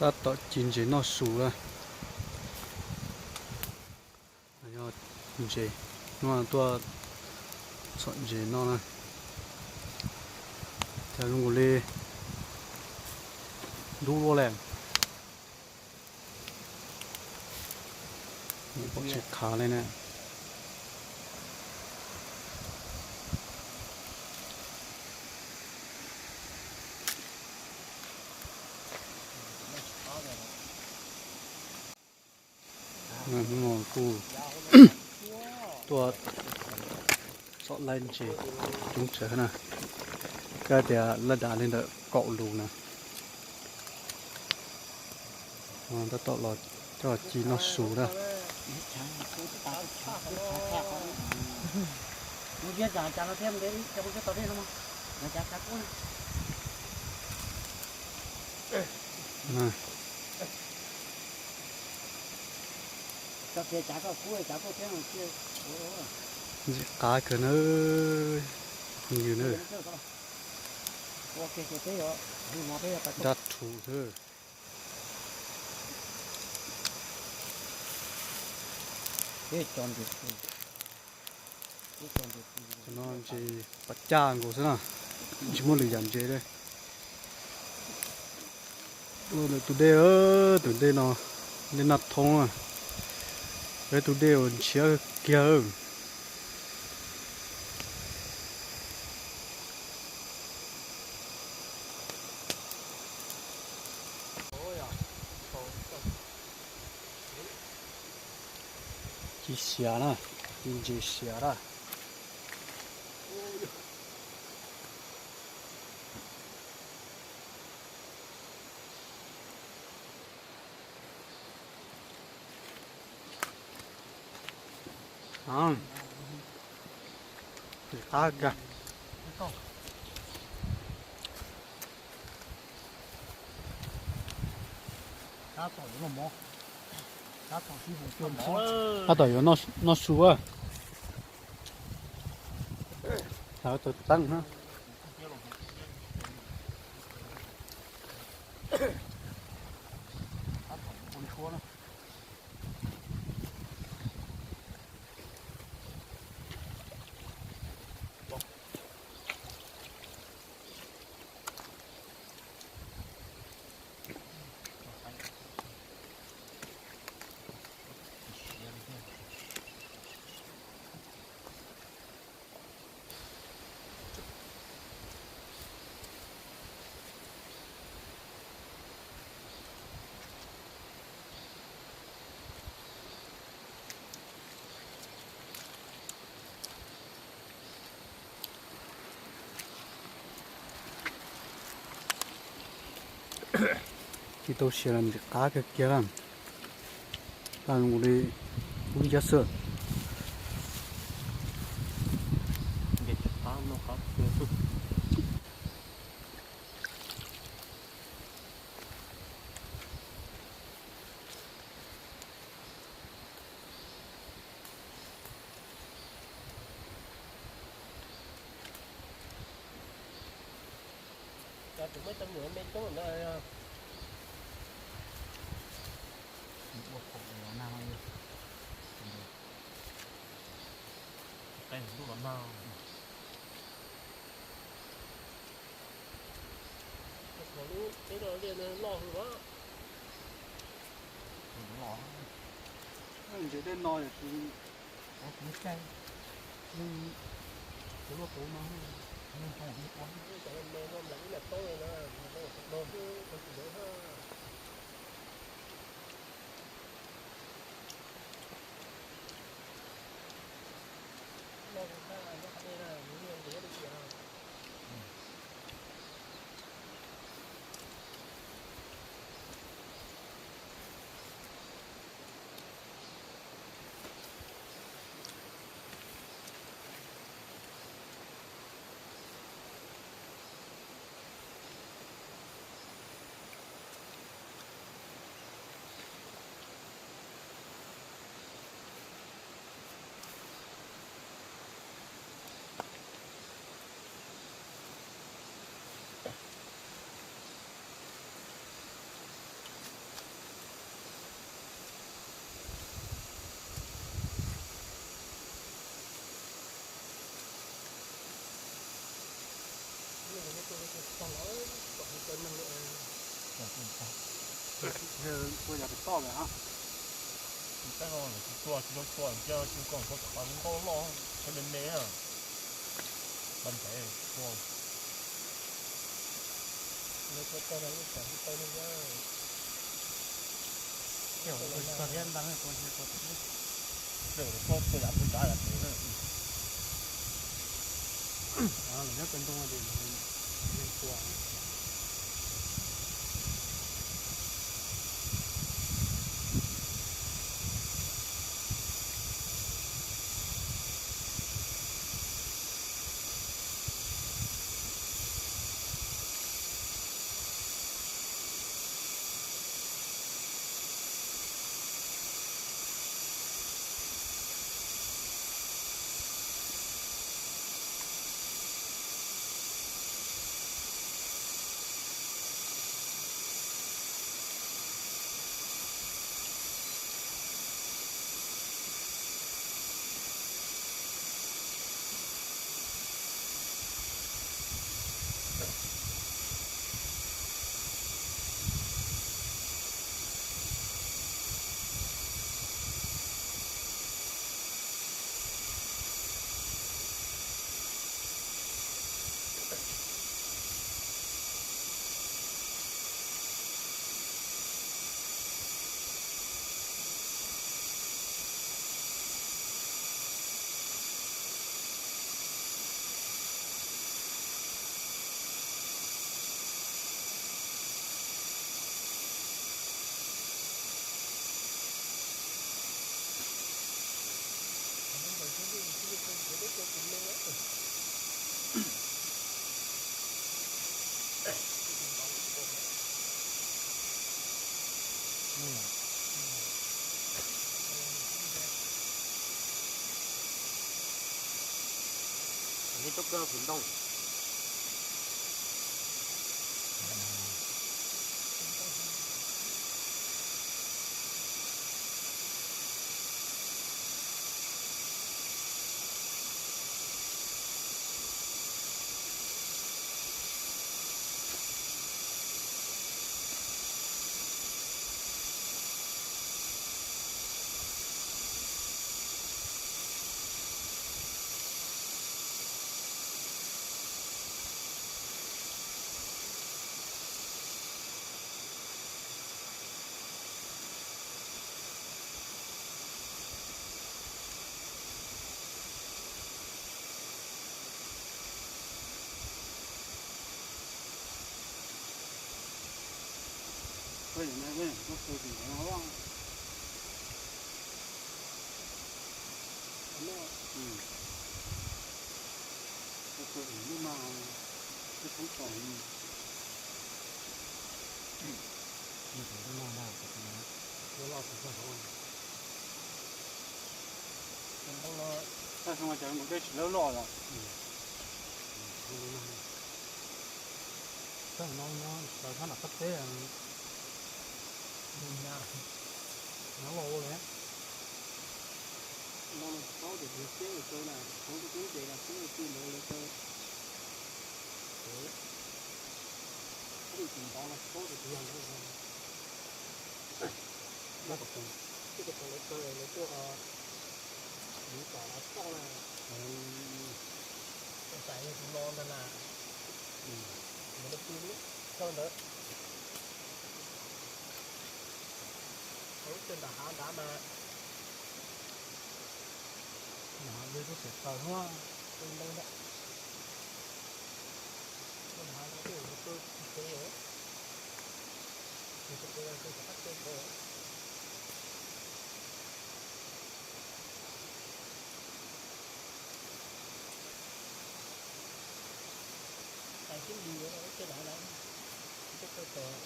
Tab tom ci ntses noj su na. Yog ntses, hnub no tuaj txhom ntses noj na. Cas zoo nkaus li ntub luaj li. Pom tsis khav li na. Hnub no kuj tuaj txhom laij ntses coob tsawv na. Kab tias laj dav li ntawm kaum lus na. Tab tom los coj ci noj su na. Ntxim qab kawg na, phooj ywg na. Dab rhuv xwb. Cov no ntses pas caj nkaus xwb na, tsis muaj lwm yam ntses li. Los ntawm tus dej, tus dej no, dej Naj Thoob, peb tus dej uas ntshiab kiag. Ci siav na, ci ntses siav na. Qab kiag. Tab tom yuav noj su a. Tau teeb na. Ci tau siav los ntxim qab kawg kiag na. Tag li lub ncab xwb. Ntses dej no, ntses dej no, Ua yog pem toj lawm ha. Tab no lawv tsis tua, tsis zoo tua, cia tsis tua, tua qhov nkauj loj, qhov me me, pab ntev tua. Tua thiab nta, tua thiab tua thiab. Tua yav pem nrad yav pem na. Lawv nyob pem ntoo ces lawv yeej tua. Ib tug kawg hwv ntoo. Tab sis mas cov nkaus dej tsis lawv loj los. Tab no nyob sawv sab nram qab teb, nyob los ua li. No tsis paub tias tias siab lawv kaw na, tsis paub tias tub ntes los siab lawv kaw ntawd lawv kaw. Tab sis tsis ntov los tsis paub tias tias yog ntawd. Tej ko taw lawv kaw lawv tuaj, lawv tom los txoj na. Tais yog tus no ntag na. Lawv pw lub chaw ntawd. Lub chaw nram hav nrad mas, nram hav pw tub tsev taws hnub, pw ntoo ntag. Nram hav no twb yog pw tsis tsev, pw tsis tsev, pw tom qab teb ntawd. Tais sib nti ua lub chaw nram hav, lub chaw taws.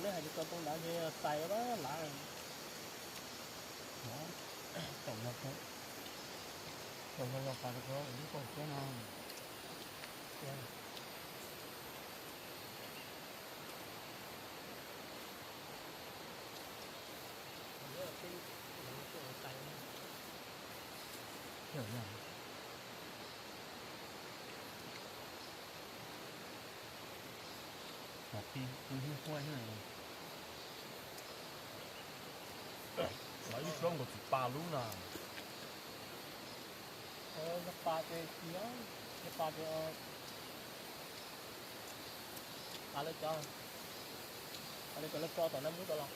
Hais tias tau tau ntawd ces xais lav. Tau yog, tau yog pas rau lub toj siab no. Ib suab nkaus tsis pa lub na. Pa ces, pa ces, pa lawv cov, pa lawv cov lawv tso tom no muab rau los.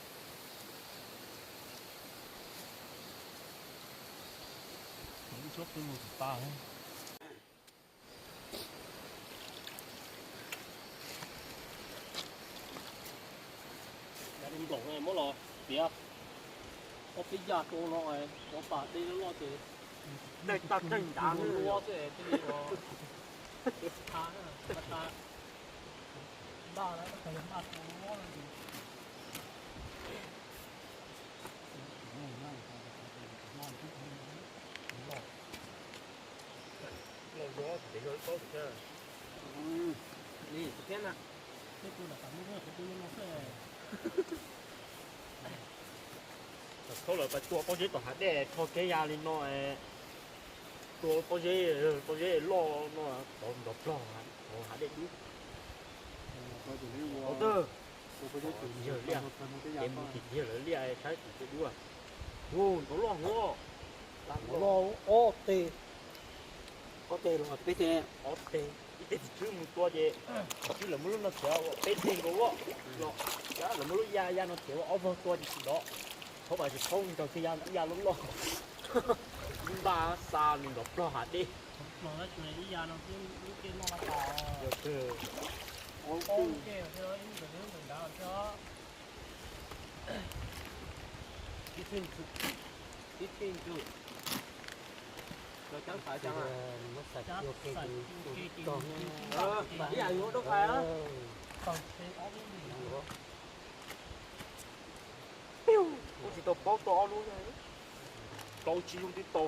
Ib suab pw mus tsis tas. Nplaum muab los tiav ob peb yaj rau no, cov pas dej loj loj ces dej tag dej nrad lub xwb, tej li no ces tha, tha npaj na, npaj rau lub no. Li thiab na, nej kuv lam tam lub no kuv pw no xwb. Thaum lawv pais tua pob zeb tom hav dej, tho kev ya li no, tua pob zeb, pob zeb loj no, tov nrov plog hauv hav dej dub. Tawg, yawg liaj, ces mus tim yawg lawv liaj saib tim dej dub. Ua, nrov loj hov. Nrov loj ob teg, ob teg los peb teg, ob teg, ib teg tsis tswb mus tua ces tsis tswb lawv muab lub no txiav ua peb teg nkaus os. Los lawv muab lub ya ya no txiav ua ob vog tua ces tsis nrov. Thaum mas tsis thaub nrog kiag ya, ya loj loj. Ib npaj xa nws nrov plog hav dej. Yog kawg. Ib txhij ntsuj, cov cab xaiv cov, ib yam yuav rau fais. Kuv tsis tau paub tau ob lub, plaub tsib lub twb tau.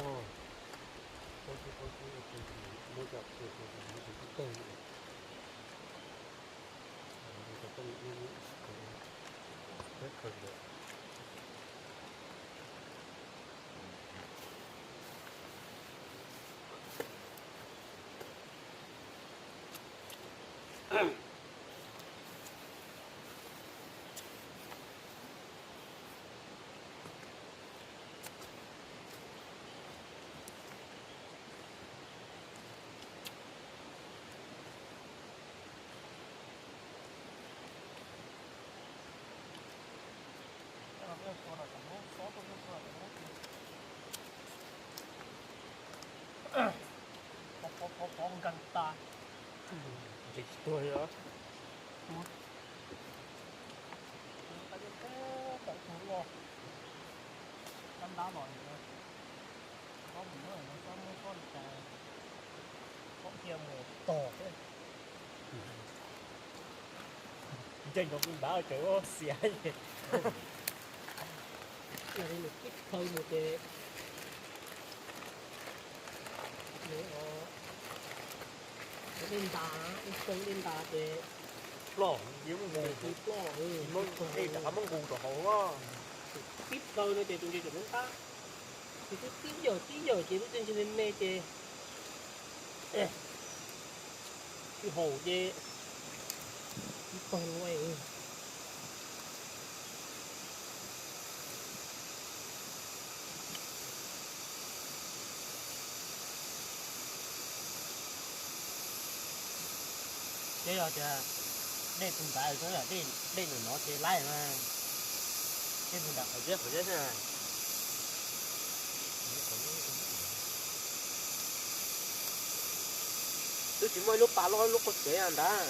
Pov pov pov nkag tas. Ntshe tsis tuag li os. Tawm tus los, ntab ntab los, txhob mus muab, txhob muab txhob li cas, txhob cia mus tog thiab. Ntseeg nkaus tus npawg tseem xiav. Nws tib khaws mus ces nws dej ntas, ib tug dej ntas ces ploj, ploj, muab dej rov qab muab nqus rau hauv. Tib khaws no ces tus ntses tseem ntab, ces twb tib yawm tib yawm ces lub dej ntse me me ces tsis haum ces tib pawg ua. Ces yog tias dej tus ntawd, dej ntawm no ces laib mas, dej tus ntawd qhov zeb qhov zeb xwb. Twb tsis muaj ib lub pas loj ib lub qaum tsev ntawd.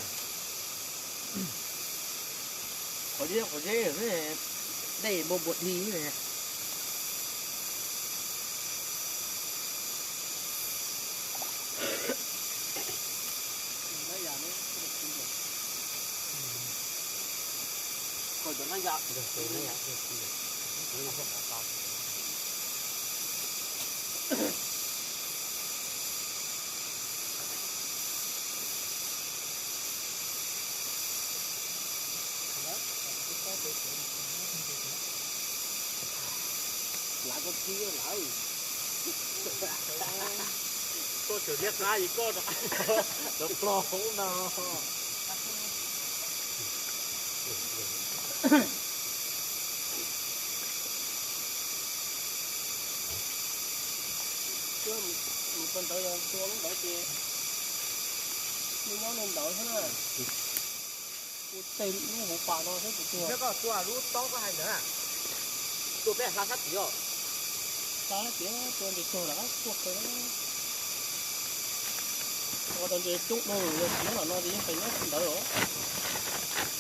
Qhov zeb qhov zeb, dej npau npua dhi. Koj cov Koj tseem liab qab li koj, lawv plog hauv no. Mus rau ntawd yog tua lub ntawd ces nws nyob li ntawd xwb na. Ua tej lub hauv pas no xwb kuv tuag. Thiab koj tua lub tob koj hais ntawd na, tua peb hla sab tid os. Hla sab tid tua ntes tuag lawm tuaj kawg. Ua tau ntes coob dhau yog tsis nyob tom no ces yeej pes nyob ntawd os.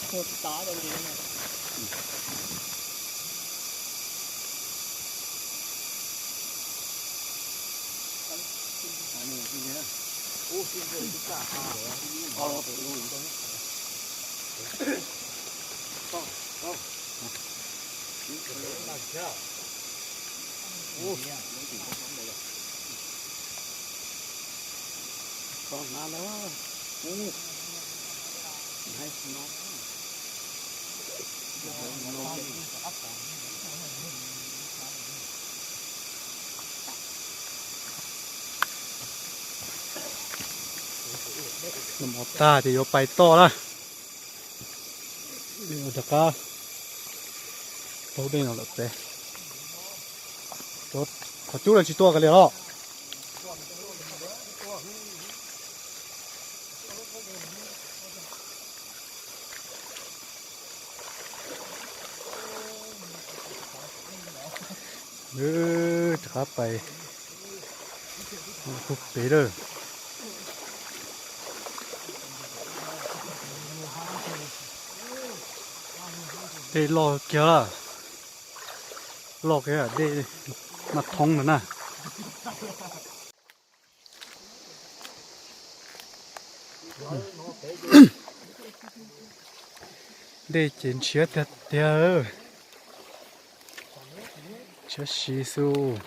Tuag tsis tas tau ntes no. Noj mov tag ces yuav pais toj na. Rov qab taug dej no lawm pem. Qhov cub lawv tsis tua kiag li los? Rov qab pais puag pem lawm. Dej loj kiag, loj kiag dej Naj Thoob no na. Dej ces ntshiab tiag tiag, ntshiab si xwb.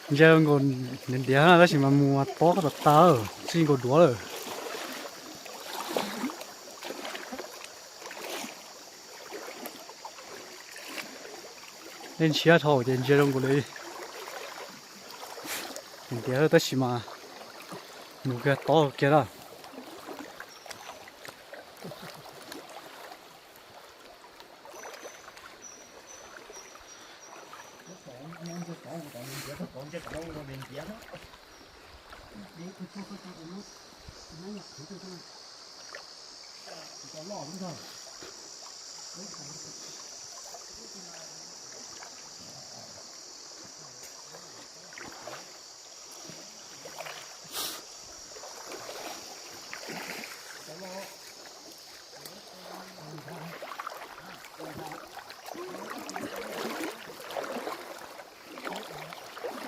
Ntsia zoo nkaus ntiav ntiav na tab sis mas mus mas tob tas tas, txij nkaus duav lawm. Dej ntshiab dhau ces ntsia zoo nkaus li ntiav tab sis mas mus kiag tob kiag na.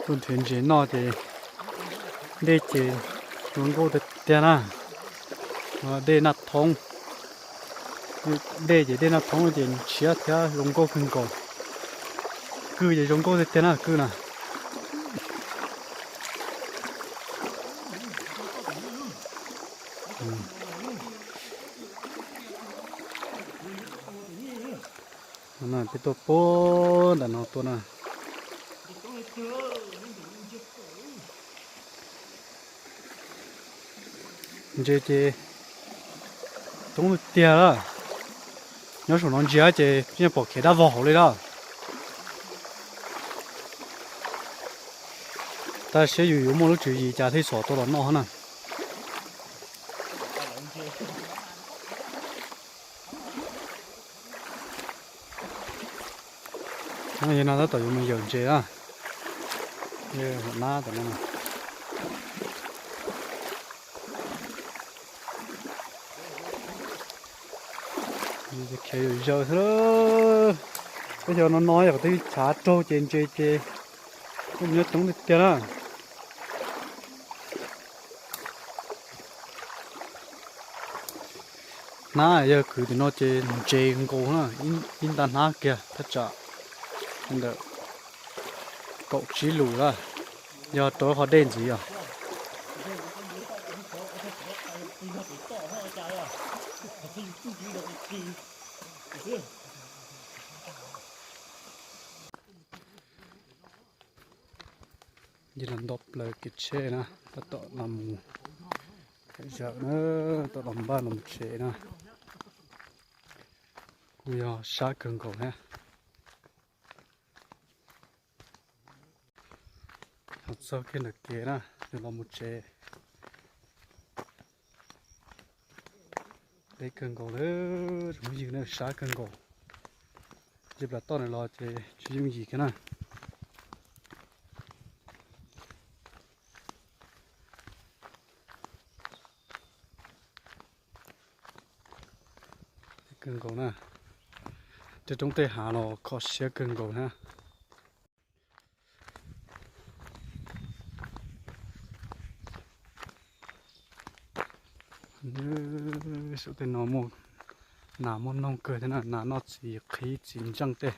Tuaj nrhiav ntses noj ces dej ces zoo nkauj tiag tiag na. Dej Naj Thoob, dej ces dej Naj Thoob ces ntshiab thiab zoo nkauj kawg nkaus. Kwj ces zoo nkauj tiag tiag na kwj na. Peb tuaj puag nram no tuaj na. Ntses ces coob tiag tiag lawm. Nyob saum no ntsia ces yeej pom kev dab vog hauv li lawm. Tab sis yus yuav muaj lub tswv yim cas thiaj xom tau los noj na. Yog no tab tom yuav mus yawm ntses na. Hauv nab tom no. Khiav yam zaws xwb. Peb xyov no no yog qhov twb chav raug ces ntses ces nyob coob tiag tiag na. Hnab yog kwv tim no ces ntses nkaus na, ib nta hnab kiag thaj tsam ntawm kaum tsib lus na, yog rau qhov dej ntxiv os. Ces los nto plaws kev tsheb na, tab tom los mus zam na, tab tom los npaj los tsev na. Kuj yog sab kawg nkaus thiab. Los txog kiag ntawm kev na, yuav los mus tsev. Deb kawg nkaus lawm, tsis muaj ywg na, sab kawg nkaus. Ces plas toj ntawd los ces tsis yooj yim kiag na. Kawg nkaus na, tej roob tej hav los kho siab kawg nkaus na. Saum tej no muaj nas muaj noog kawg thiab na, nas noj txiv qhib txiv ntseej tej.